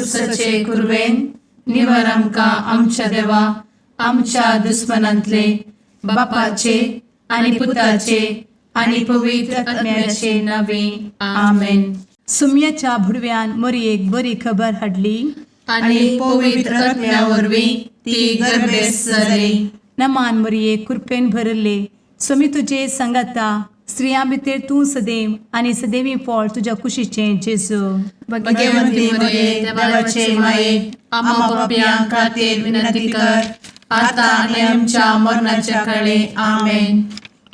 कुर्साचे कुरवेन निवर आमकां आमच्या देवा आमच्या दुस्मनांतले बापाचे आनी पुताचे आनी पवित्र आत्म्याचे नावे. आमेन. सुम्याच्या भुडव्यान मोरयेक बरी खबर हाडली. आनी पवित्र आत्म्या वरवीं ती गर्भेस्त जाली. नमान मोरये, कृपेन भरले, स्वामी तुजे सांगाता. स्त्रियां भितर तूं सदैव आनी सदैवी फळ तुज्या कुशीचें जेजू. भगवंती मरिये, देवाचे माये, आम्हा पापयां खातीर विनंती कर, आता आनी आमच्या मरणाच्या काळी. आमेन.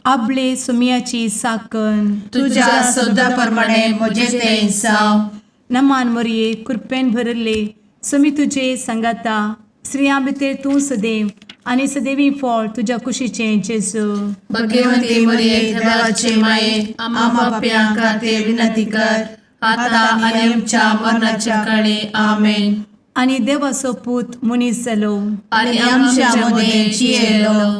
आबले सुम्याची साकन. तुझ्या शब्दा प्रमाणे म्हजे ते जावं. नमान मोरये, कृपेन भरले, स्वामी तुजे सांगाता. स्त्रियां भितर तूं सदैव आनी सदैवी फळ तुज्या कुशीचें जेजू. भगवंती मरिये, देवाचे माये, आम्हा पापयां खातीर विनंती कर, आता आनी आमच्या मरणाच्या काळी. आमेन. आनी देवाचो पूत मनीस जालो आनी आमच्या मदें जियेलो.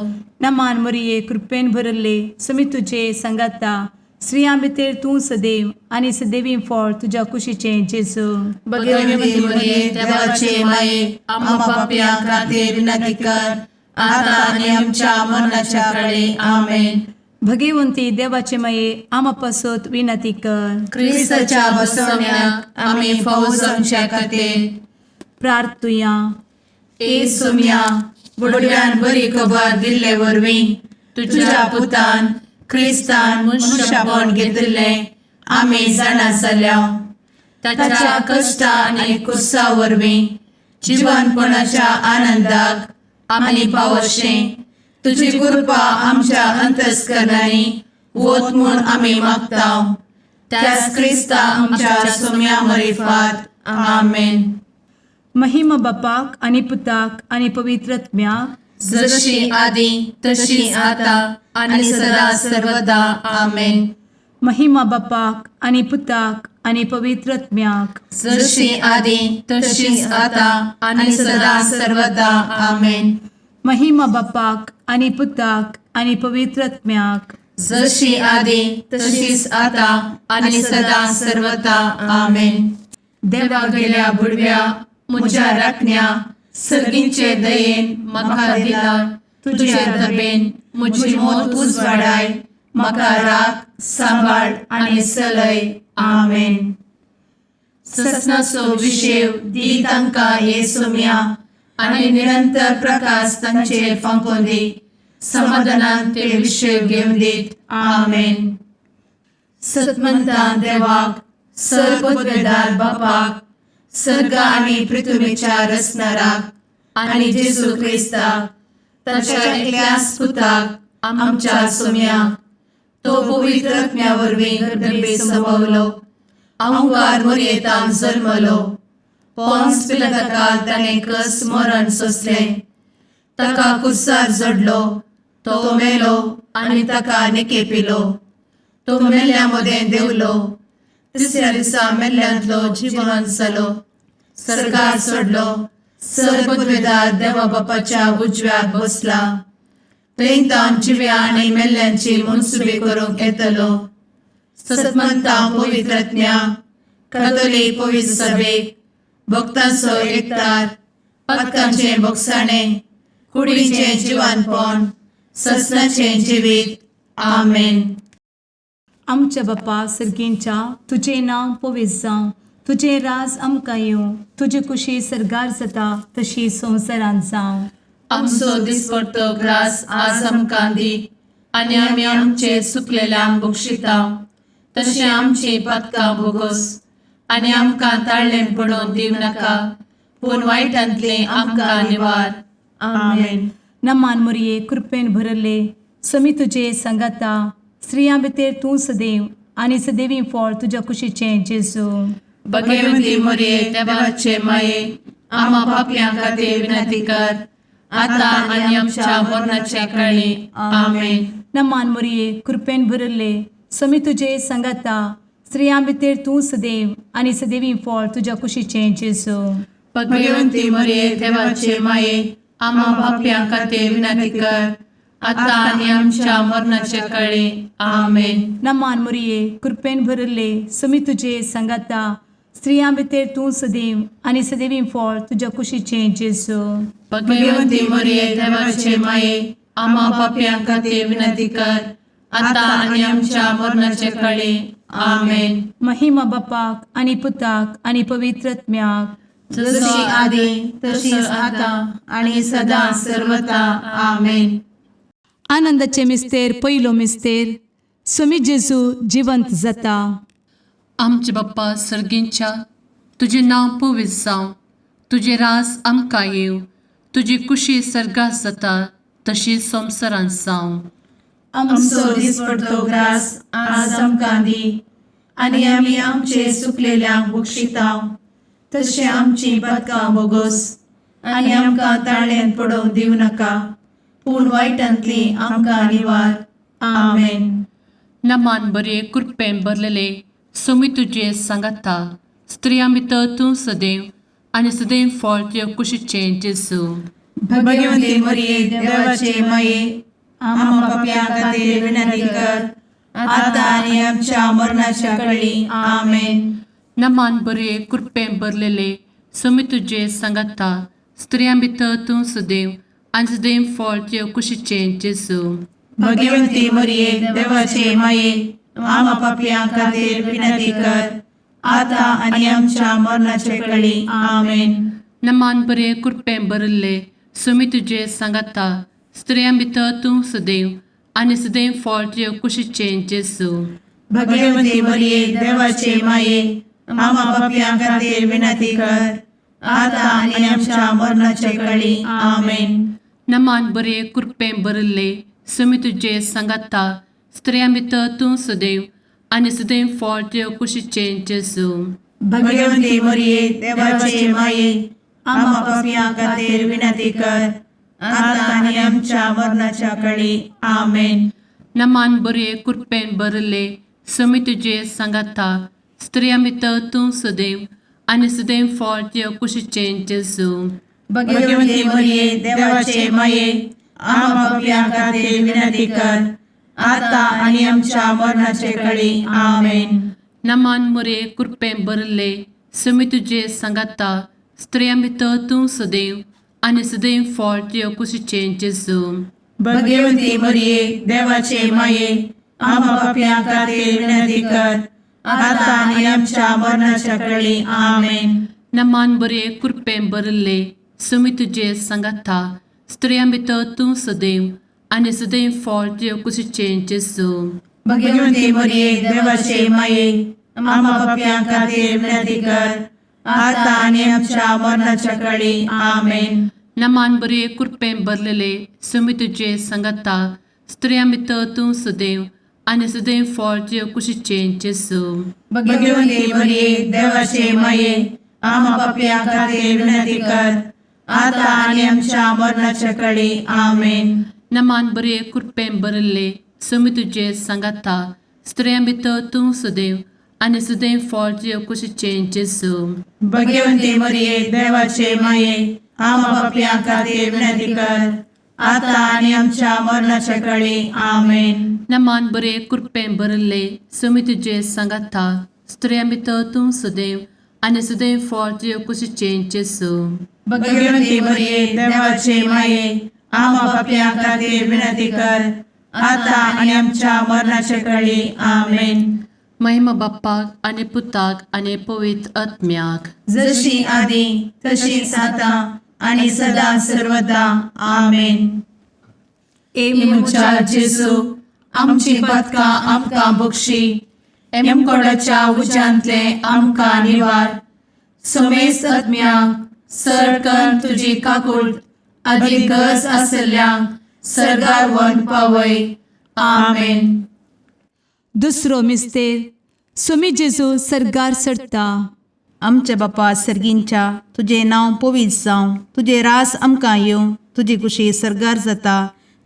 नमान मोरये, कृपेन भरले, स्वामी तुजे सांगाता. स्त्रियां भितर तूं सदैव आनी सदैवी फळ तुज्या कुशीचें जेजू. भगवंती मरिये, देवाचे माये, आम्हा पापयां खातीर विनंती कर, आता आनी आमच्या मरणाच्या काळी. आमेन. भगवंती देवाचे माये, आमा पासत विनंती कर. क्रिस्ताच्या बसवण्याक आमी फावो जावच्या खातीर. प्रार्थुया. ए सोम्या, बुडव्यान बरी खबर दिल्ले वरवीं तुझ्या पुतान क्रिस्तान मनुष्यपण घेतिल्लें आमी जाणा जाल्या. ताच्या कश्टा आनी कुर्सा वरवीं जिवनपणाच्या आनंदाक आमी पावशें तुजी कृपा आमच्या अंतस्करणांनी वत म्हूण आमी मागता, त्याच क्रिस्ता आमच्या सोम्या मरिफात. आमेन. महिमा बापाक आनी पुताक आनी पवित्र आत्म्याक. जशी आदी तशी आता आणि सदा सर्वदा. आमेन. महिमा बापाक आनी पुताक आनी पवित्र आत्म्याक. जशी आदी तशीच आता आणि सदा सर्वदा. आमेन. महिमा बापाक आनी पुताक आनी पवित्र आत्म्याक. जशी आदी तशीच आता आणि सदा सर्वदा. आमेन. देवा गेल्या बुडव्या म्हज्या राखण्या, सर्गींचे दयेन म्हाका दिला तुझे दबेन म्हजी मोत उजवाडाय, म्हाका राख, सांबाळ आनी चलय. आमेन. ससनाचो विशेव दी तांकां हे सोम्या आनी निरंतर प्रकाश तांचेर फांकोवन दी. समाधानान ते विशेव घेवन दीत. आमेन. सतमंतान देवाक, सर्वपदवेदार बापाक, सर्ग आनी पृथ्वीच्या रचणाराक आनी जेजू क्रिस्ताक ताच्या एकल्याच पुताक आमच्या सोम्याक, तो पवित्र आत्म्या वरवीं गर्भे संभवलो, अंकार मोरयेतान जल्मलो, पोन्स पिलाताकाल ताणें कस मरण सोंसलें, ताका कुर्सार जडलो, तो मेलो आनी ताका निकेपिलो, तो मेल्ल्या मदें देंवलो, तिसऱ्या दिसा मेल्ल्यांतलो जिवन जालो, सर्गार चडलो, सर्वपदवेदार देवा बापाच्या उजव्याक बसला, थंय तावन जिव्या आनी मेल्ल्यांची मनसुबी करूंक येतलो. सतमंता पवित्रज्ञा कथोलीक पवित्र सभेक, भक्तांचो एकतार, पातकांचें भोगसाणें, कुडीचें जिवानपण, ससनाचें जिवीत. आमेन. आमच्या बापा सर्गींच्या, तुजें नांव पवित्र जावं, तुजें राज आमकां येवं, तुजी कुशी सर्गार जाता तशी संवसारांत जावं. आमचो दिसपडतो ग्रास आज आमकां दी आनी आमी आमचे चुकलेल्यांक बक्षिता तशें आमची पातकां भोगोस आनी आमकां ताळ्ळें पडोवन दिवं नाका, पूण वायटांतलें आमकां निवार. आमेन. नमान मोरये, कृपेन भरले, समी तुजे सांगाता. स्त्रियां भितर तूं सदैव आनी सदैवी फळ तुज्या कुशीचें जेजू. भगवंती मोरये, देवाचे माये, आम्हा पापयां खातीर विनंती कर, आता आनी आमच्या मरणाच्या काळी. आमेन. नमान मोरये, कृपेन भरले, समी तुजे सांगाता. स्त्रियां भितर तूं सदैव आनी सदैवी फळ तुज्या कुशीचें जेजू. भगवंती मोरये, देवाचे माये, आम्हा पापयां खातीर विनंती कर, आता आनी आमच्या मरणाच्या काळी. आमेन. नमान मोरये, कृपेन भरले, समी तुजे सांगाता. स्त्रियां भितर तूं सदैव आनी सदैवी फळ तुज्या कुशीचें जेजू. भगवती मरिये, देवाचे माये, आम्हा पापयां खातीर विनंती कर, आता आनी आमच्या मरणाचे कळी. आमेन. महिमा बापाक आनी पुताक आनी पवित्र आत्म्याक. जशी आदी तशीच आता आणि सदा सर्वता. आमेन. आनंदाचे मिस्तेर, पयलो मिस्तेर, सुमी जेजू जिवंत जाता. आमचे बाप्पा सर्गींच्या, तुजें नांव पवित्र जावं, तुजें रास आमकां येवं, तुजी कुशी सर्गात जाता तशी संवसारांत जावं. आमचो दिसपडतो ग्रास आज आमकां दी आनी आमी आमचे सुकलेल्यांक बक्षितांव तशें आमची पदकां बोगोस आनी आमकां ताळ्यान पडोवंक दिवं नाका, पूण वायटांतली आमकां निवार. आमेन. नमान बरे, कृपेन भरलेले, सोमी तुजे सांगाता, स्त्रियां भितर तूं सदैव आनी सदैव फळ तुजे कुशीचें जेजू. भगवंती मरिये, देवाचे माये, आम्हा पापयां खातीर विनंती कर, आता आनी आमच्या मरणाच्या कळी. आमेन. नमान बरे, कृपेन भरलेले, सोमी तुजे सांगाता, स्त्रियां भितर तूं सदैव आनी सदैव फळ तुजे कुशीचें जेजू. भगवंती मरिये, देवाचे माये, आम्हा पापयां खातीर विनंती कर, आता आनी आमच्या मरणाचे कळी. आमेन. नमान बरे, कृपेन भरिल्ले, सुमी तुजे सांगाता, स्त्रियां भितर तूं सदैव आनी सदैव फळ तुजे कुशीचें जेजू. भगवंती मरिये, देवाचे माये, आम्हा पापयां खातीर विनंती कर, आता आनी आमच्या मरणाचे कळी. आमेन. नमान बरे, कृपेन भरिल्ले, सुमी तुजे सांगाता, स्त्रियां भितर तूं सदैव आनी सदैव फळ तुजे कुशीचें जेजू. भगवंती मरिये, देवाचे माये, आम्हा पापयां खातीर विनंती कर, आता आनी आमच्या मरणाच्या कळी. आमेन. नमान बरे, कृपेन भरिल्ले, सुमी तुजे सांगाता, स्त्रियां भितर तूं सदैव आनी सदैव फळ तुजे कुशीचें जेजू. भगवंती मरिये, देवाचे माये, आम्हा पापयां खातीर विनंती कर, आता आनी आमच्या मरणाचे कळी. आमेन. नमान मुरे, कृपेन भरिल्ले, सुमी तुजे सांगाता, स्त्रियां भितर तूं सदैव आनी सदैव फळ तुजे कुशीचें जेजू. भगवंती मरिये, देवाचे माये, आम्हा पापयां खातीर विनंती कर, आता आनी आमच्या मरणाच्या कळी. आमेन. नमान बरे, कृपेन भरिल्ले, सुमी तुजे सांगाता, स्त्रियां भितर तूं सदैव आनी सदैव फळ तुजे कुशीचें जेजू. भगवंती मरिये, देवाचे माये, आम्हा पापयां खातीर विनंती कर, आता आनी आमच्या मरणाच्या कळी. आमेन. नमान बरे, कृपेन भरलेले, सुमी तुजे सांगाता, स्त्रियां भितर तूं सदैव आनी सदैव फळ तुजे कुशीचें जेजू. भगवंती मरिये, देवाचे माये, आम्हा पापयां खातीर विनंती कर, आता आनी आमच्या मरणाच्या कळी. आमेन. नमान बरे, कृपेन भरिल्ले, सुमी तुजे सांगाता, स्त्रियां भितर तूं सदैव आनी सदैव फळ तुजे कुशीचें जेजू. भगवंती मरिये, देवाचे माये, आम्हा पापयां खातीर विनंती कर, आता आनी आमच्या मरणाच्या कळी. आमेन. नमान बरे, कृपेन भरिल्ले, सुमी तुजे सांगाता, स्त्रियां भितर तूं सदैव आनी सदैव फळ तुजे कुशीचें जेजू. भगवंती मरिये, देवाचे माये, आम्हा पापयां खातीर विनंती कर, आता आनी आमच्या मरणाच्या कळी. आमेन. महिमा बाप्पाक आनी पुताक आनी पवित्र आत्म्याक. जशी आदी तशीच आता आणि सदा सर्वदा. आमेन. ए म्हज्या जेजू, आमची पदकां आमकां बक्षी, एमकोडाच्या उज्यांतले आमकां निवार, समेस्त आत्म्यांक सरकन तुजी काकूळ आदी गरज आसल्ल्यांक सर्गार वन पावय. आमेन. दुसरो मिस्तेर, सुमी जेजू सर्गार चडता. आमच्या बापा सर्गींच्या, तुजें नांव पवित्र जावं, तुजें रास आमकां येवं, तुजी कुशी सर्गार जाता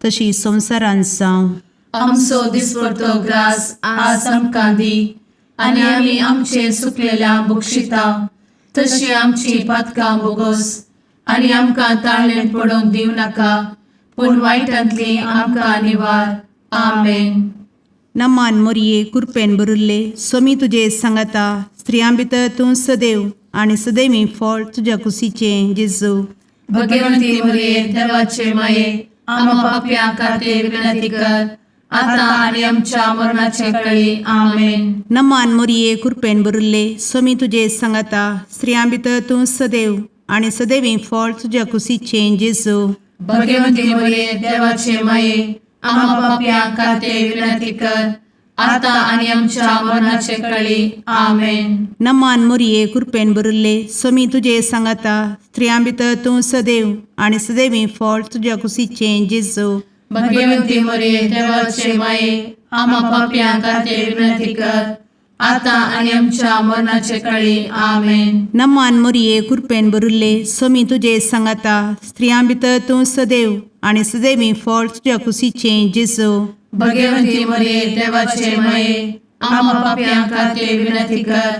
तशी संवसारांत जावं. आमचो दिसपडतो ग्रास आज आमकां दी आनी आमी आमचे सुकलेल्या बक्षिता तशी आमची पातकां बोगोस आनी आमकां ताळ्ळें पडोवंक दिवं नाका, पूण वायटांतली आमकां निवार. आमेन. नमान मोरये, कुरपेन भरिल्ले, स्वामी तुजे सांगाता, स्त्रियां भितर तूं सदैव आनी सदैवी फळ तुज्या कुशीचें जेजू. भगवंती मरिये देवाचे माये, आम्हा पापयां खातीर विनंती कर, आता आनी आमच्या मरणाचे कळी. आमेन. नमान मोरये, कृपेन भरिल्ले, स्वामी तुजे सांगाता. स्त्रियां भितर तूं सदैव आनी सदैवी फळ तुज्या कुशीचें जेजू. भगवंती मरिये देवाचे माये, आम्हा पापयां खातीर विनंती कर, आता आनी आमच्या मरणाचे कळी. आमेन. नमान मोरये, कृपेन भरिल्ले, स्वामी तुजे सांगाता. स्त्रियां भितर तूं सदैव आनी सदैवी फळ तुज्या कुशीचें जेजू. भगवंती मरिये देवाचे माये, आम्हा पापयां खातीर विनंती कर, आता आनी आमच्या मरणाचे कळी. आमेन. नमान मोरये, कृपेन भरिल्ले, स्वामी तुजे सांगाता. स्त्रियां भितर तूं सदैव आनी सदैवी फळ तुज्या कुशीचें जेजू. भगवंती मरिये देवाचे माये, आम्हा पापयां खातीर विनंती कर,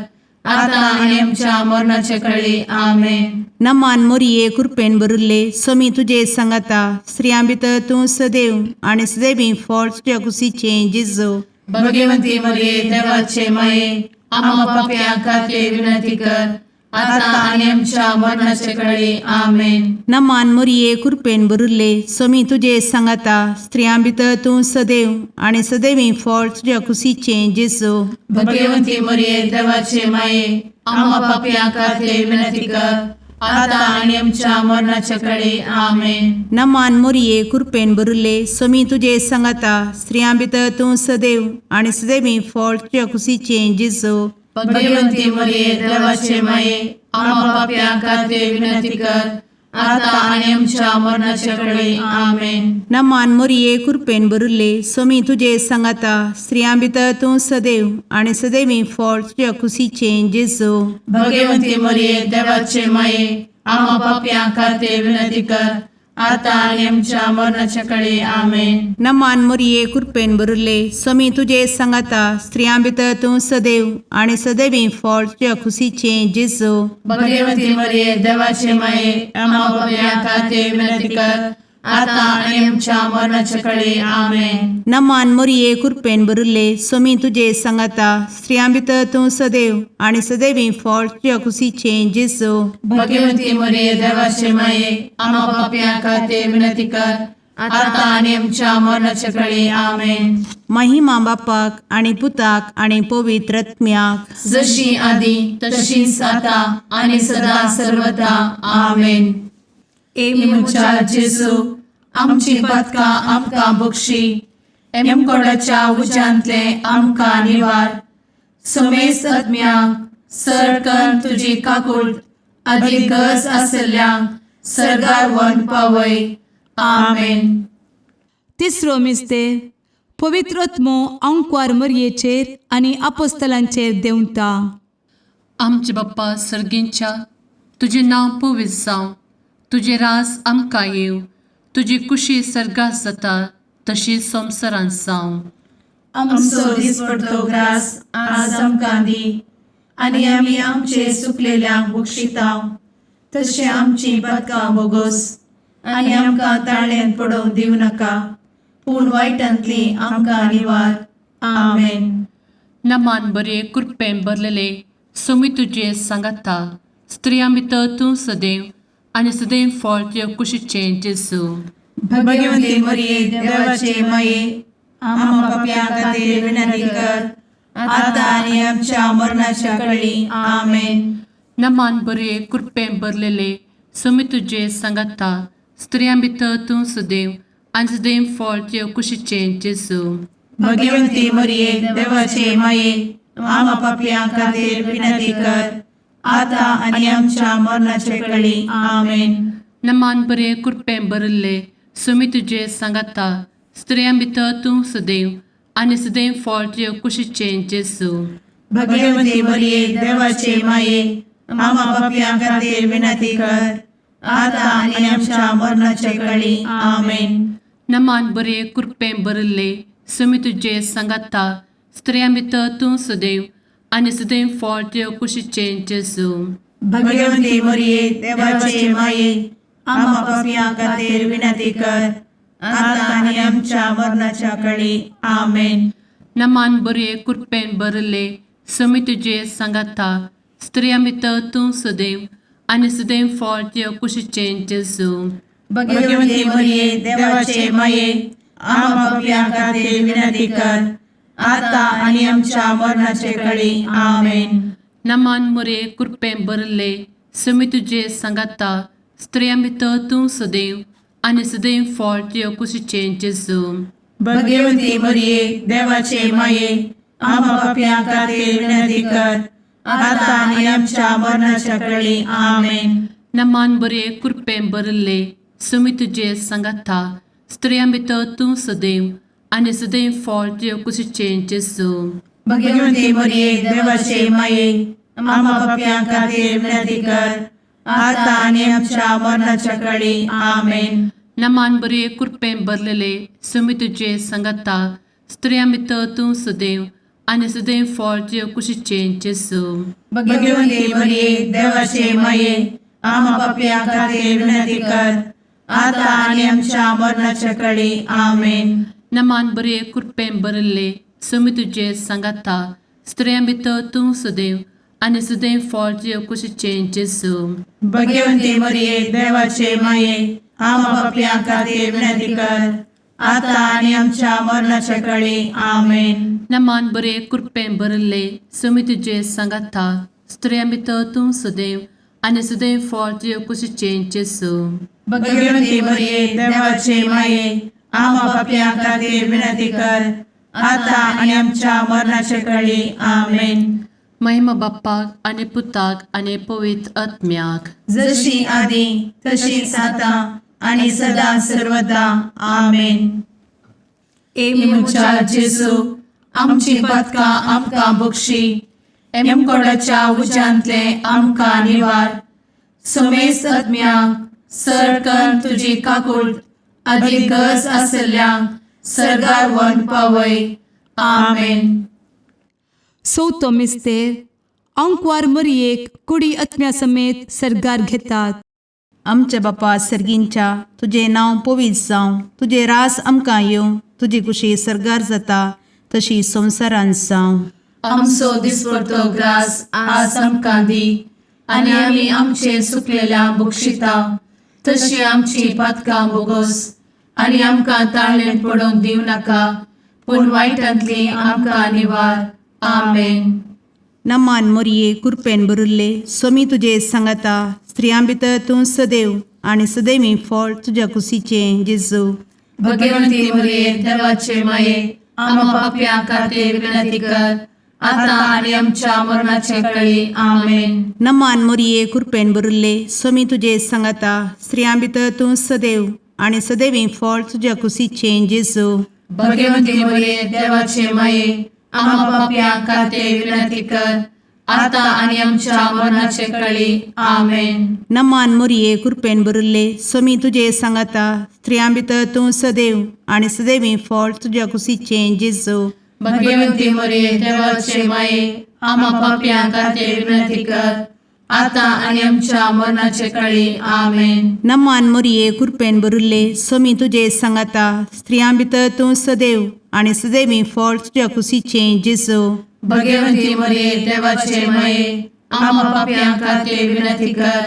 आता आनी आमच्या मरणाचे कळी. आमेन. नमान मोरये, कृपेन भरिल्ले, स्वामी तुजे सांगाता. स्त्रियां भितर तूं सदैव आनी सदैवी फळ तुज्या कुशीचें जेजू. भगवंती मरिये देवाचे माये, आम्हा पापयां खातीर विनंती कर, आता आनी आमच्या मरणाचे कळी. आमेन. नमान मोरये, कृपेन भरिल्ले, स्वामी तुजे सांगाता. स्त्रियां भितर तूं सदैव आनी सदैवी फळ तुज्या कुशीचें जेजू. भगवंती मरिये देवाचे माये, आम्हा पापयां खातीर विनंती कर, आता आनी आमच्या मरणाचे कळी. आमेन. नमान मोरये, कृपेन भरिल्ले, स्वामी तुजे सांगाता. स्त्रियां भितर तूं सदैव आनी सदैवी फळ तुज्या कुशीचें जेजू. भगवंती मरिये देवाचे माये, आम्हा पापयां खातीर विनंती कर, आता आनी आमच्या मरणाचे कळी. आमेन. नमान मोरये, कृपेन भरिल्ले, स्वामी तुजे सांगाता. स्त्रियां भितर तूं सदैव आनी सदैवी फळ तुज्या कुशीचें जेजू. भगवंती मरिये देवाचे माये, आम्हा पापयां खातीर विनंती कर, आता आनी आमच्या मरणाच्या कळी. आमेन. नमान मोरये, कृपेन भरिल्ले, स्वामी तुजे सांगाता. स्त्रियां भितर तूं सदैव आनी सदैवी फळ तुज्या कुशीचें जेजू. भगवंती मरिये देवाचे माये, आम्हा पापयां खातीर विनंती कर, आता आनी आमच्या मरणाच्या कळी. आमेन. नमान मोरये, कृपेन भरिल्ले, स्वामी तुजे सांगाता. स्त्रियां भितर तूं सदैव आनी सदैवी फळ तुज्या कुशीचें जेजू. भगवंती मरिये देवाचे माये, आम्हा पापयां खातीर विनंती कर, आता आनी आमच्या मरणाच्या कळी. आमेन. महिमा बापाक आनी पुताक आनी पवित्र आत्म्याक, जशी आदी तशीच आता आनी सदा सर्वदा. आमेन. ए म्हज्या जेजू, आमची पातकां आमकां बक्षी, एमकोडाच्या उज्यांतले आमकां निवार, समेस्त आत्म्यांक सरकन तुजी काकूट आदी गरज आसल्ल्यांक सर्गार व्हरून पावय. आमेन. तिसरो मिस्तेर, पवित्र आत्मो आंकवार मरयेचेर आनी आपोस्तलांचेर देंवता. आमचे बाप्पा सर्गींच्या, तुजें नांव पवित्र जावं, तुजें राज आमकां येवं, तुजी कुशी सर्गात जाता तशी संवसारांत जावं. आमचो दिसपडतो ग्रास आज आमकां दी, आनी आमी आमचे सुकलेल्यांक बक्षितांव, तशें आमची पातकां बोगोस, आनी आमकां ताळ्यांत पडोवंक दिवं नाका, पूण वायटांतली आमकां निवार. आमेन. नमान बरे, कृपेन भरलेले, स्वामी तुजे सांगाता. स्त्रियां भितर तूं सदैव आनी सदैव फळ तुज्या कुशीचें जेजू. भगवंती मरिये देवाचे माये, आम्हा पापयां खातीर विनंती कर, आता आनी आमच्या मरणाच्या कळी. आमेन. नमान बरे, कृपेन भरलेले, स्वामी तुजे सांगाता. स्त्रियां भितर तूं सदैव आनी सदैव फळ तुज्या कुशीचें जेजू. भगवंती मरिये देवाचे माये, आम्हा पापयां खातीर विनंती कर, आता आनी आमच्या मरणाच्या कळी. आमेन. नमान बरे, कृपेन भरिल्ले, स्वामी तुजे सांगाता. स्त्रियां भितर तूं सदैव आनी सदैव फळ तुज्या कुशीचें जेजू. भगवंती मरिये देवाचे माये, आम्हा पापयां खातीर विनंती कर, आता आनी आमच्या मरणाच्या कळी. आमेन. नमान बरे, कृपेन भरिल्ले, स्वामी तुजे सांगाता. स्त्रियां भितर तूं सदैव आनी सदैव फळ तुज्या कुशीचें जेजू. भगवंती मरिये देवाचे माये, आम्हा पापयां खातीर विनंती कर, आता आनी आमच्या मरणाच्या कळी. आमेन. नमान बरे, कृपेन भरिल्ले, समी तुजे सांगाता स्त्रियां भितर तूं सदैव आनी सदैव फळ तुज्या कुशीचें जेजू. भगवती मरिये, देवाचे माये, आम्हा पापयां खातीर विनंती कर, आता आनी आमच्या मरणाचे कळी. आमेन. नमान मुरे कृपें भरले समी तुजे सांगाता स्त्रियां भितर तूं सदैव आनी सदैव फळ तुज्या कुशीचें जेजू. भगवती मरिये, देवाचे माये, आम्हा पापयां खातीर विनंती कर, आता आनी आमच्या मरणाच्या कळी. आमेन. नमान बरे कृपें भरले समी तुजे सांगाता स्त्रियां भितर तूं सदैव आनी सदैव फळ तुज्या कुशीचें जेजू. भगवती मरिये, देवाचे माये, आम्हा पापयां खातीर विनंती कर, आता आनी आमच्या मरणाच्या कळी. आमेन. नमान बरे कृपें भरलेले समी तुजे सांगाता स्त्रियां भितर तूं सदैव आनी सदैव फळ तुज्या कुशीचें जेजू. भगवती मरिये, देवाचे माये, आम्हा पापयां खातीर विनंती कर, आता आनी आमच्या मरणाच्या कळी. आमेन. नमान बरे कृपें भरले समी तुजे सांगाता स्त्रियां भितर तूं सदैव आनी सदैव फळ तुज्या कुशीचें जेजू. भगवती मरिये, देवाचे माये, आम्हा पापयां खातीर विनंती कर, आता आनी आमच्या मरणाच्या कळी. आमेन. नमान बरे कृपें भरले समी तुजे सांगाता स्त्रियां भितर तूं सदैव आनी सदैव फळ तुज्या कुशीचें जेजू. भगवती मरिये, देवाचे माये, आम्हा पापयां खातीर विनंती कर, आता आनी आमच्या मरणाच्या कळी. आमेन. महिमा बाप्पाक आनी पुताक आनी पवित्र आत्म्याक. जशी आदी तशीच आता आणि सदा सर्वदा. आमेन. ए म्हज्या जेजू, आमची पातकां आमकां बक्षी, एमकोडाच्या उज्यांतले आमकां निवार, समेस्त आत्म्यांक सरकन तुजी काकूळ आदी गरज आसल्ल्यांक सर्गार व्हरून पावय. आमेन. चवथो मिस्तेर आंकवार मरियेक कुडी आत्म्या समेत सर्गार घेतात. आमच्या बापा सर्गींच्या, तुजें नांव पवित्र जावं, तुजें रास आमकां येवं, तुजी कुशी सर्गार जाता तशी संवसारांत जावं. आमचो दिसपडतो ग्रास आज आमकां दी आनी आमी आमचे सुकलेल्या बक्षिता तशी आमची पातकां बोगोस आनी आमकां ताळणेंत पडोवंक दिवं नाका, पूण वायटांतली आमकां निवार. आमेन. नमान मोरये, कुरपेन भरिल्ले, सोमी तुजे सांगाता, स्त्रियां भितर तूं सदैव आनी सदैवी फळ तुज्या कुशीचें जेजू. भगवंती मरिये, देवाचे माये, आम्हा पापयां खातीर विनंती कर, आता आनी आमच्या मरणाचे कळी. आमेन. नमान मोरये, कुरपेन भरिल्ले, सोमी तुजे सांगाता, स्त्रियां भितर तूं सदैव आनी सदैवी फळ तुज्या कुशीचें जेजू. भगवंती मरिये, देवाचे माये, आम्हा पापयां खातीर विनंती कर, आता आनी आमच्या मरणाचे कळी. आमेन. नमान मोरये, कुरपेन भरिल्ले, सोमी तुजे सांगाता, स्त्रियां भितर तूं सदैव आनी सदैवी फळ तुज्या कुशीचें जेजू. भगवंती मरिये, देवाचे माये, आम्हा पापयां खातीर विनंती कर, आता आनी आमच्या मरणाचे कळी. आमेन. नमान मोरये, कुरपेन भरिल्ले, सोमी तुजे सांगाता, स्त्रियां भितर तूं सदैव आनी सदैवी फळ तुज्या कुशीचें जेजू. भगवंती मरिये, देवाचे माये, आम्हा पापयां खातीर विनंती कर,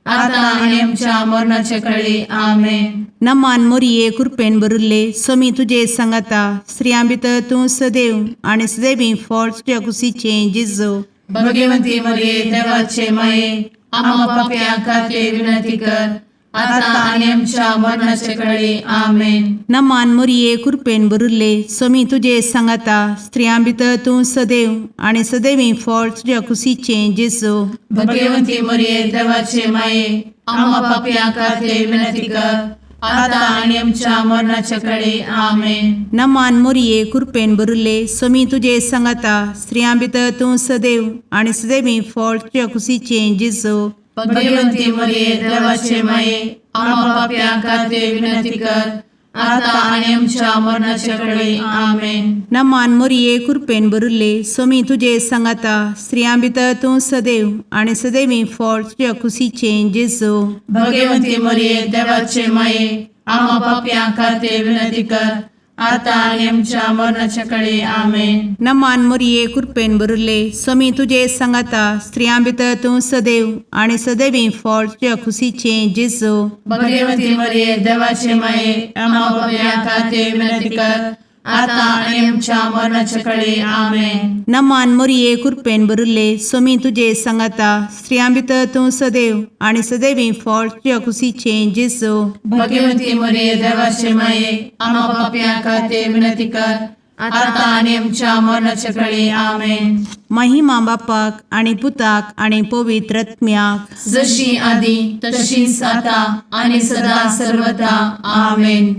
आता आनी आमच्या मरणाचे कळी. आमेन. नमान मोरये, कुरपेन भरिल्ले, सोमी तुजे सांगाता, स्त्रियां भितर तूं सदैव आनी सदैवी फळ तुज्या कुशीचें जेजू. भगवंती मरिये, देवाचे माये, आम्हा पापयां खातीर विनंती कर, आता आनी आमच्या मरणाचे कळी. आमेन. नमान मोरये, कुरपेन भरिल्ले, सोमी तुजे सांगाता, स्त्रियां भितर तूं सदैव आनी सदैवी फळ तुज्या कुशीचें जेजू. भगवंती मरिये, देवाचे माये, आम्हा पापयां खातीर विनंती कर, आता आनी आमच्या मरणाचे कळी. आमेन. नमान मोरये, कुरपेन भरिल्ले, सोमी तुजे सांगाता, स्त्रियां भितर तूं सदैव आनी सदैवी फळ तुज्या कुशीचें जेजू. भगवंती मरिये, देवाचे माये, आम्हा पापयां खातीर विनंती कर, आता आनी आमच्या मरणाचे कळी. आमेन. नमान मोरये, कुरपेन भरिल्ले, सोमी तुजे सांगाता, स्त्रियां भितर तूं सदैव आनी सदैवी फळ तुज्या कुशीचें जेजू. भगवंती मरिये, देवाचे माये, आम्हा पापयां खातीर विनंती कर, आतां आनी आमच्या मरणाच्या कडे आमेन. नमान मोरये कृपेन भरिल्ले, स्वामी तुजे सांगाता, स्त्रियां भितर तूं सदैव आनी सदैवी फळ तुज्या खुशीचें जेजू. भगवती मरिये, देवाचे माये, आम्हा पापयां खातीर विनंती कर, आतां आनी आमच्या मरणाच्या कडे आमेन. नमान मोरये कृपेन भरिल्ले, स्वामी तुजे सांगाता, स्त्रियां भितर तूं सदैव आनी सदैवी फळ तुज्या खुशीचें जेजू. भगवती मरिये, देवाचे माये, आम्हा पापयां खातीर विनंती कर, आतां आनी आमच्या मरणाच्या कडे आमेन. महिमा बापाक आनी पुताक आनी पवित्र आत्म्याक. जशी आदी तशीच आता आणि सदा सर्वदा आमेन.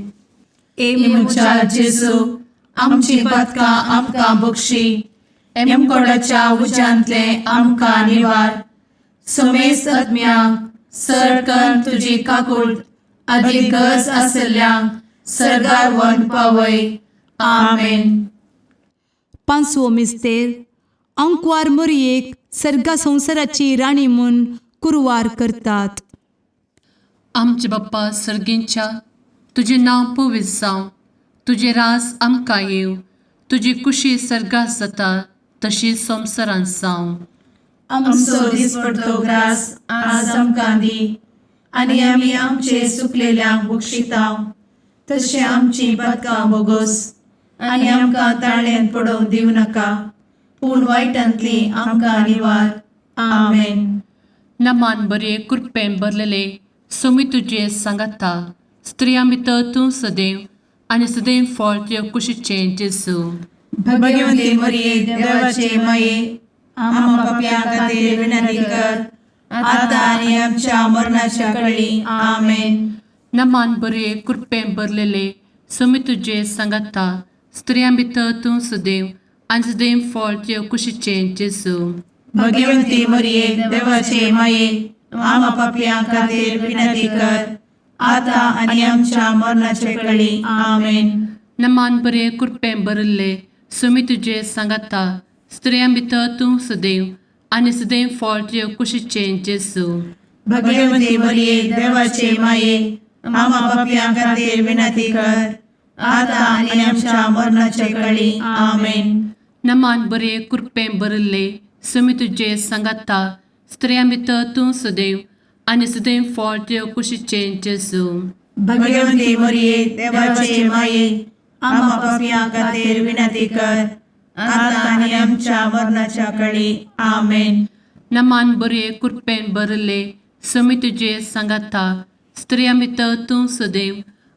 ए म्हज्या जेजू, आमची पातकां आमकां बक्षी, एमकोडाच्या उज्यांतले आमकां निवार, समेस्त आत्म्यांक सरकन तुजी काकूळ आदी गरज आसल्ल्यांक सर्गार व्हरून पावय. आमेन. पांचवो मिस्तेर, आंकवार मोरयेक सर्गा संवसाराची राणी म्हूण कुरवार करतात. आमचे बाप्पा सर्गींच्या, तुजें नांव पवित्र जावं, तुजें रास आमकां येवं, तुजी कुशी सर्गात जाता तशी संवसारांत जावं. आमचो दिसपडतो ग्रास आज आमकां दी, आनी आमी आमचे सुकलेल्यांक बक्षितांव, तशें आमची पातकां बोगोस, आनी आमकां ताळ्यान पडोवंक दिवं नाका, पूण वायटांतली आमकां निवार. आमेन. नमान बरे कृपेन भरलेले, सोमी तुजे सांगाता, स्त्रियां भितर तूं सदैव आनी सदैव फळ तुज्या कुशीचें जेजू. भगवती मरिये, देवाचे माये, आम्हा पापयां खातीर विनंती कर, आतां आनी आमच्या मरणाच्या कळी. आमेन. नमान बरे कृपेन भरलेले, सोमी तुजे सांगाता, स्त्रियां भितर तूं सदैव आनी सदैव फळ तुज्या कुशीचें जेजू. भगवती मरिये, देवाचे माये, आम्हा पापयां खातीर विनंती कर, आतां आनी आमच्या मरणाचे कळी. आमेन. नमान बरे कृपेन भरिल्ले, सुमी तुजे सांगाता, स्त्रियां भितर तूं सदैव आनी सदैव फळ तुज्या कुशीचें जेजू. भगवती मरिये, देवाचे माये, आम्हा पापयां खातीर विनंती कर, आतां आनी आमच्या मरणाचे कळी. आमेन. नमान बरे कृपेन भरिल्ले, सुमी तुजे सांगाता, स्त्रियां भितर तूं सदैव आनी सदैव फळ तुज्या कुशीचें जेजू. भगवती मरिये, देवाचे माये, आम्हा पापयां खातीर विनंती कर, आतां आनी आमच्या मरणाच्या कळी. आमेन. नमान बरे कृपेन भरिल्ले, सुमी तुजे सांगाता, स्त्रियां भितर तूं सदैव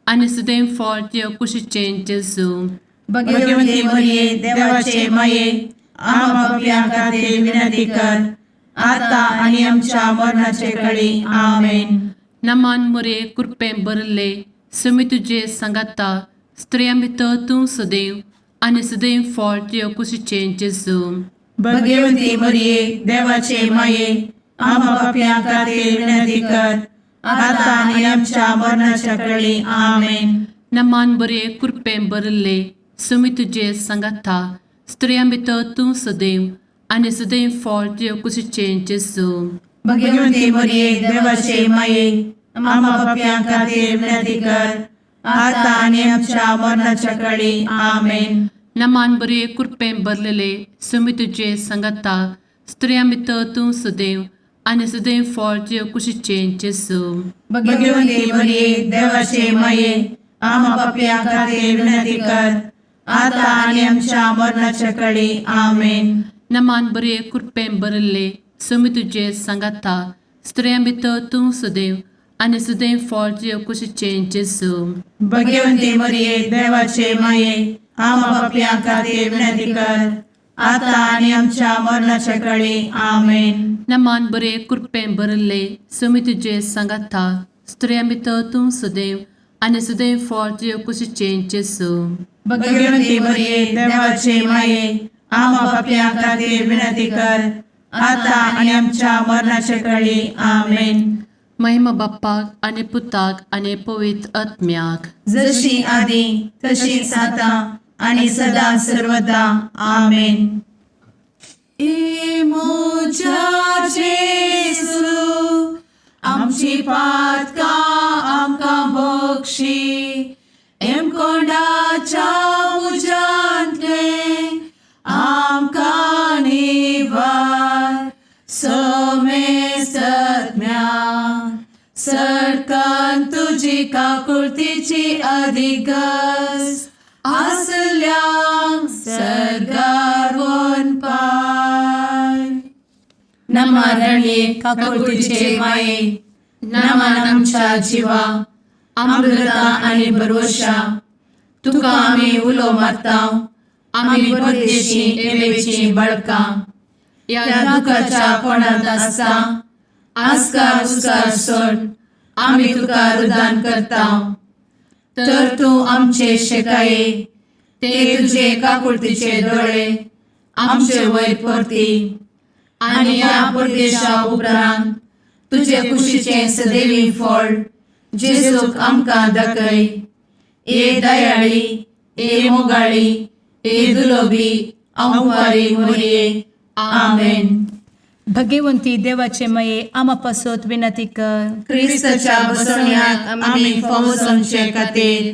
आनी सदैव फळ तुज्या कुशीचें जेजू. भगवती मरिये, देवाचे माये, आम्हा पापयां खातीर विनंती कर, आतां आनी आमच्या मरणाचे कळी. आमेन. नमान मोरे कृपेन भरिल्ले, सुमी तुजे सांगाता, स्त्रियां भितर तूं सदैव आनी सदैव फळ तुज्या कुशीचें जेजू. भगवती मरिये, देवाचे माये, आम्हा पापयां खातीर विनंती कर, आतां आनी आमच्या मरणाच्या कळी. आमेन. नमान बरे कृपेन भरिल्ले, सुमी तुजे सांगाता, स्त्रियां भितर तूं सदैव आनी सदैव फळ तुज्या कुशीचें जेजू. भगवती मरिये, देवाचे माये, आम्हा पापयां खातीर विनंती कर, आतां आनी आमच्या मरणाच्या कळी. आमेन. नमान बरे कृपेन भरलेले, सुमी तुजे सांगाता, स्त्रियां भितर तूं सदैव आनी सदैव फळ तुज्या कुशीचें जेजू. भगवती मरिये, देवाचे माये, आम्हा पापयां खातीर विनंती कर, आतां आनी आमच्या मरणाच्या कळी. आमेन. नमान बरे कृपेन भरिल्ले, सुमी तुजे सांगाता, स्त्रियां भितर तूं सदैव आनी सदैव फळ तुज्या कुशीचें जेजू. भगवती मरिये, देवाचे माये, आम्हा पापयां खातीर विनंती कर, आतां आनी आमच्या मरणाच्या कळी. आमेन. नमान बरे कृपेन भरिल्ले, सुमी तुजे सांगाता, स्त्रियां भितर तूं सदैव आनी सदैव फळ तुज्या कुशीचें जेजू. भगवती मरिये, देवाचे माये, आम्हा पापयां खातीर विनंती कर, आतां आनी आमच्या मरणाच्या कळी. आमेन. महिमा बाप्पाक आनी पुताक आनी पवित्र आत्म्याक. जशी आदी तशीच आतां आणि सदा सर्वदा. आमेन. ए म्हज्या जेजू, आमची पातकां आमकां बक्षी, एमकोंडाच्या तुजी काकुळतीची अधिगस आसल्यांक सर्गार पाय. नमा रणये काकुळतीचे माये, नमन आमच्या जिवा, अमृता आनी भरवशा. तुका आमी उलो मारता, आमी परदेशी एवेची बळकां ह्या दुखाच्या कोणांत आसता. आस्कार उस्कार सोड आमी तुका रुदान करता, तर तूं आमचे शेकाये ते तुजे काकुळतीचे दोळे आमचे वयर परती आनी ह्या परदेशा उपरांत तुजे कुशीचें सदैवी फळ जेजूक आमकां दाखय. ए दयाळी, ए मोगाळी, ए दुलोबी अंवारी मोरये. आमेन. भगवंती देवाचे मये आमा पासत विनंती कर. क्रिस्ताच्या बसवण्याक आमी फावो जावचे खातीर.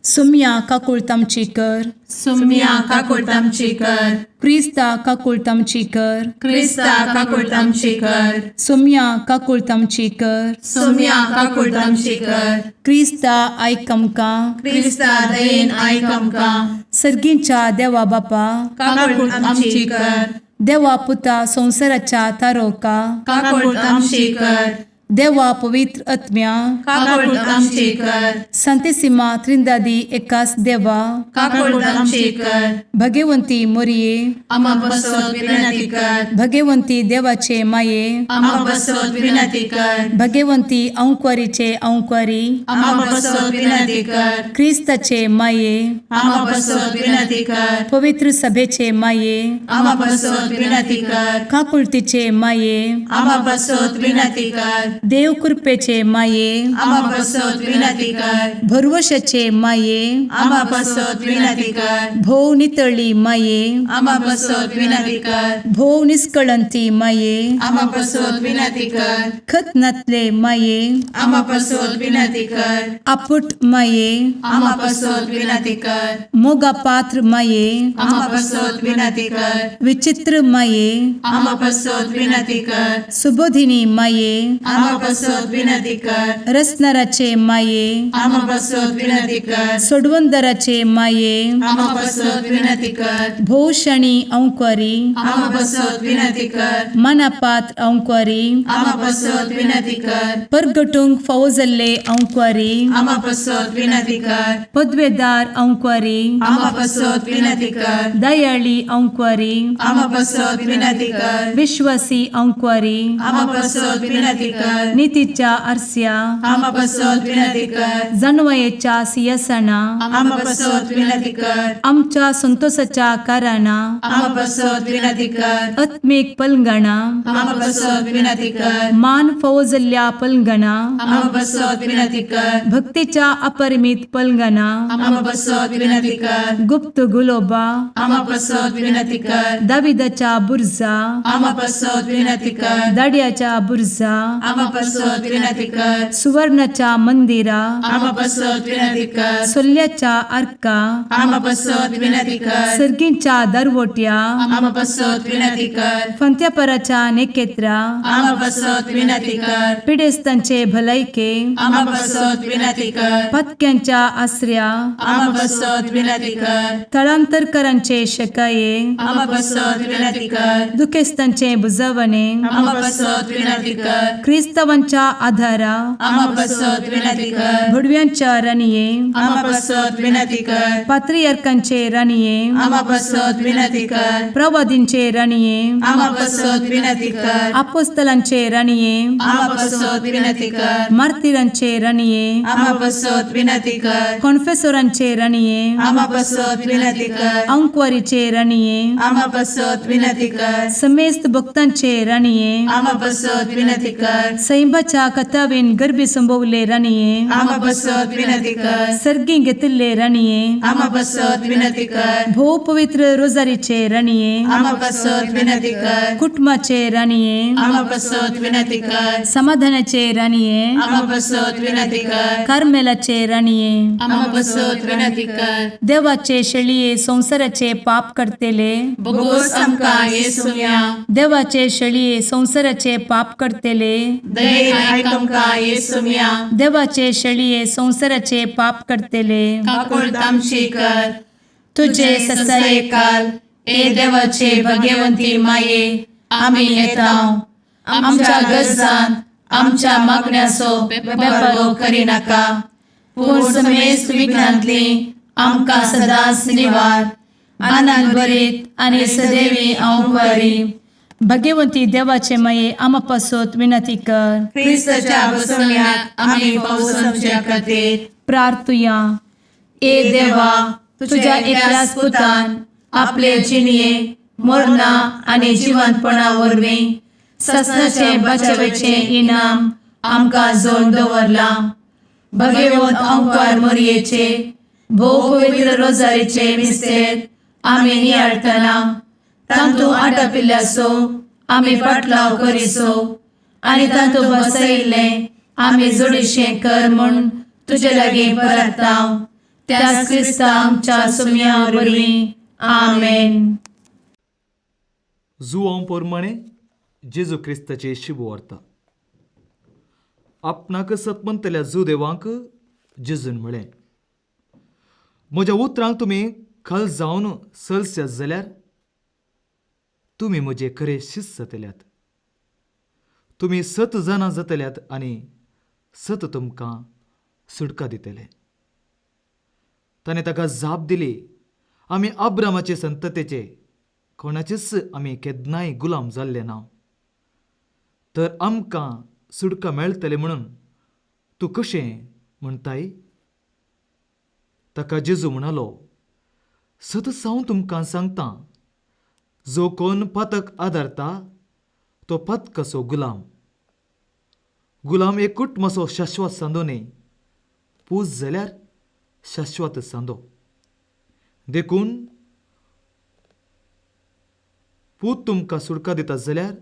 सुम्या काकुळत आमची कर. सुम्या काकुळट आमची कर. क्रिस्ता काकुळत आमची कर. क्रिस्ता काकुळट आमची कर. सुम्या काकुळत आमची कर. सुम्या काकुळट आमची कर. क्रिस्ता आयक आमकां. क्रिस्ता दयेन आयक आमकां. सर्गींच्या देवा बापा, काकुळट आमची कर. देवा पुता संवसाराच्या तारोका, काकुळट आमची कर. देवा पवित्र आत्म्या, काकुळट आमची कर. संतेसिमा त्रिंदादी एकास देवा, काकुळट आमची कर. भगवंती मोरये, आमा बसत विनंती कर. भगवंती देवाचे माये, आमा बसत विनंती कर. भगवंती अंकवारीचे अंकवारी, आमा बसत विनंती कर. क्रिस्ताचे माये, आमा बसत विनंती कर. पवित्र सभेचे माये, आमा बसत विनंती कर. काकुळतीचे माये, आमा बसत विनंती कर. देव कृपेचे माये, आमा बसत विनंती कर. भरवशाचे माये, आमा बसत विनंती कर. भोव नितळी माये, आमा बसत विनंती कर. भोव निस्कळंती माये, आमा बसत विनंती कर. खत नातले माये, आमा बसत विनंती कर. आपुट माये, आमा बसत विनंती कर. मोगा पात्र माये, आमा बसत विनंती कर. विचित्र माये, आमा बसत विनंती कर. सुबोधिनी माये, आमा बसत विनंती कर. रसनाराचे माये, आमा बसत विनंती कर. सोडवंदराचे माये, आमा बसत विनंती कर. भोवशणी अंकवारी, आमा बसत विनंती कर. मनापात्र अंकवारी, आमा बसत विनंती कर. परगटूंक फावो जाल्ले अंकवारी, आमा बसत विनंती कर. पदवेदार अंकवारी, आमा बसत विनंती कर. दयाळी अंकवारी, आमा बसत विनंती कर. विश्वासी अंकवारी, आमा बसत विनंती कर. नितीच्या आरस्या, आमा बसत विनंती कर. जानवयेच्या सियासना, आमा बसत विनंती कर. आमच्या संतोषाच्या कारणां, आमा बसत विनंती कर. आत्मीक पलंगणा, आमा बसत विनंती कर. मान फावो जाल्ल्या पलंगणा, आमा बसत विनंती कर. भक्तीच्या अपरिमित पलंगणा, आमा बसत विनंती कर. गुप्त गुलोबा, आमा बसत विनंती कर. दाविदाच्या बुर्जा, आमा बसत विनंती कर. दाड्याच्या बुर्जा, आमा बसत विनंती कर. सुवर्णाच्या मंदिरा, आमा बसत विनंती कर. सोल्ल्याच्या आर्का, आमा बसत विनंती कर. सर्गींच्या दरवट्या, आमा बसत विनंती कर. फंत्यापराच्या नेकेत्रा, आमा बसत विनंती कर. पिडेस्तांचे भलायके, आमा बसत विनंती कर. पत्क्यांच्या आसऱ्या, आमा बसत विनंती कर. थळांतरकरांचे शकाये, आमा बसत विनंती कर. दुखेस्तांचे बुजवणे, आमा बसत विनंती कर. क्रिस्तावांच्या आधारा, आमा बसत विनंती कर. भुडव्यांच्या राणये, आमा बसत विनंती कर. पात्रियार्कांचे राणये, आमा बसत विनंती कर. प्रवादींचे राणये, आमा बसत विनंती कर. आपोस्तलांचे राणये, आमा बसत विनंती कर. मार्तिरांचे राणये, आमा बसत विनंती कर. कॉन्फेसोरांचे राणये, आमा बसत विनंती कर. अंकवारीचे राणये, आमा बसत विनंती कर. समेस्त भक्तांचे राणये, आमा बसत विनंती कर. सैंबाच्या कथावेन गर्भी संभवले राणये, आमा बसत विनंती कर. सर्गी घेतिल्ले राणये, आमा बसत विनंती कर. भोव पवित्र रोजारीचे राणये, आमा बसत विनंती कर. कुटुंबाचे राणये, आमा बसत विनंती कर. समाधानाचे राणये, आमा बसत विनंती कर. कार्मेलाचे राणये, आमा बसत विनंती कर. देवाचे शेळये संवसाराचे पाप करतेले, बोगोस आमकां येसुया. देवाचे शेळये संवसाराचे पाप करतेले, दयेन आयक आमकां येसुम्या. देवाचे शेळये संवसाराचे पाप करतले, काकुळट आमची कर. तुझे तुझे ससायकाल ए देवाचे भगवंती माये, आमी येता आमच्या गरजांत आमच्या मागण्याचो बेपर्वो करिनाका, पूण समेस्त विघ्नांतली आमकां सदांच निवार. आनंद भरीत आनी सदैवी हांव बरी. भगवंती देवाचे माये, आमा पासत विनंती कर. क्रिस्ताच्या बसवण्याक आमी पावसाच्या खातीर. प्रार्थुया. ए देवा, तुझ्या एकल्याच पुतान आपले जिणये मरणा आनी जिवंतपणा वरवीं ससनाचे बचावेचें इनाम आमकां जोड दवरलां. भगवंत अंकार मोरयेचे भोव पवित्र रोजारीचे मिस्तेर आमी नियाळटना तांतू आटापिल्ल्याचो आमी पाटलाव करिसो आनी तांतू बसयिल्लें आमी जोडीशें कर म्हूण तुजे लागीं परताव, त्याच क्रिस्ता आमच्या सुम्या वरवीं. आमेन. जुवांव पोरमाणे जेजू क्रिस्ताचे शिबू व्हरता. आपणाक सत म्हणटल्या जुदेवांक जेजून म्हळें, म्हज्या उतरांक तुमी खल जावन सलस्यात जाल्यार तुमी म्हजे खरे शिस्त जातल्यात. तुमी सत जाणां जातल्यात आनी सत तुमकां सुटका दितले. ताणें ताका जाप दिली, आमी अब्रामाचे संततेचे, कोणाचेच आमी केन्नाय गुलाम जाल्ले ना, तर आमकां सुटका मेळटले म्हणून तूं कशें म्हणटाय? ताका जेजू म्हणालो, सतच हांव तुमकां सांगतां, जो कोण पातक आदारता तो पातकाचो गुलाम. गुलाम एक कुटुंबाचो शाश्वत सांदो न्हय, पूज जाल्यार शाश्वत सांदो. देखून पूत तुमकां सुटका दिता जाल्यार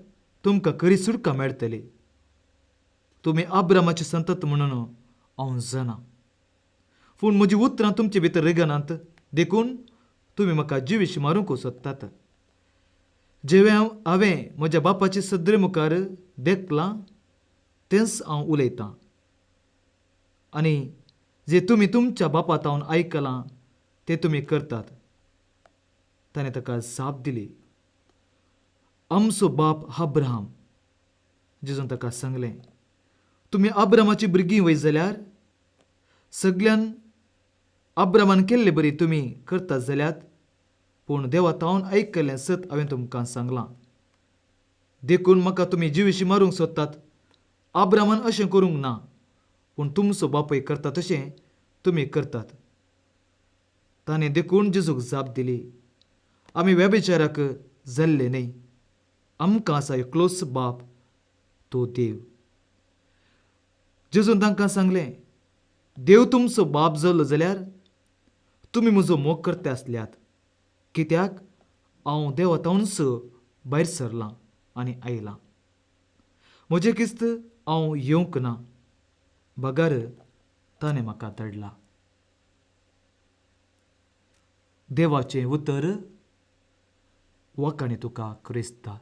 तुमकां खरी सुटका मेळटली. तुमी अब्रामाचे संतत म्हणून हांव जाणा, पूण म्हजी उतरां तुमचे भितर रिगनात, देखून तुमी म्हाका जिवीश मारूंक सोदतात. जेवें हांवें म्हज्या बापाचे सदरे मुखार देखलां तेंच हांव उलयतां, आनी जे तुमी तुमच्या बापा तावन आयकलां तें तुमी करतात. ताणें ताका जाप दिली, आमचो बाप अब्राहम. जेजून ताका सांगलें, तुमी अब्रामाची भुरगीं वय जाल्यार सगल्यान अब्रामान केल्ले बरी तुमी करतात जाल्यात, पूण देवा तावन आयकल्लें सत हांवें तुमकां सांगलां, देखून म्हाका तुमी जिविशी मारूंक सोदतात. अब्रामान अशें करूंक ना, पूण तुमचो बापूय करता तशें तुमी करतात. ताणें देखून जेजूक जाप दिली, आमी व्यभिचाराक जाल्ले न्हय, आमकां आसा एकलोच बाप, तो देव. जेजून तांकां सांगलें, देव तुमचो बाप जालो जाल्यार तुमी म्हजो मोग करता आसल्यात, कित्याक हांव देवा तावनच भायर सरलां आनी आयलां. म्हजें किस्त हांव येवंक ना, बगर ताणें म्हाका धाडला. देवाचें उतर वाखाणी तुका क्रिस्ता.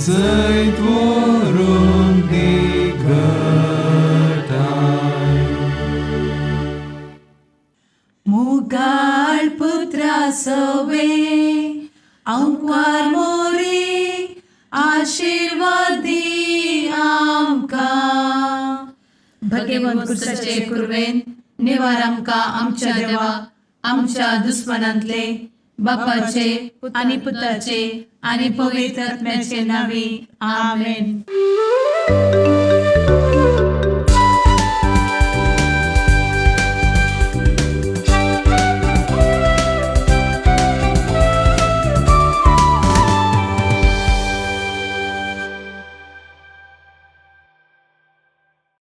Zait vorum मुगाळ पुत्रा सवे आंकवार मोरी आशिर्वाद दी आमकां. भगेवन कुर्साचे कुर्वेन निवार आमकां आमच्या देवा आमच्या दुस्मनांतले बापाचे आनी पुताचे आनी पवित्र आत्म्याचे नांवी आमेन.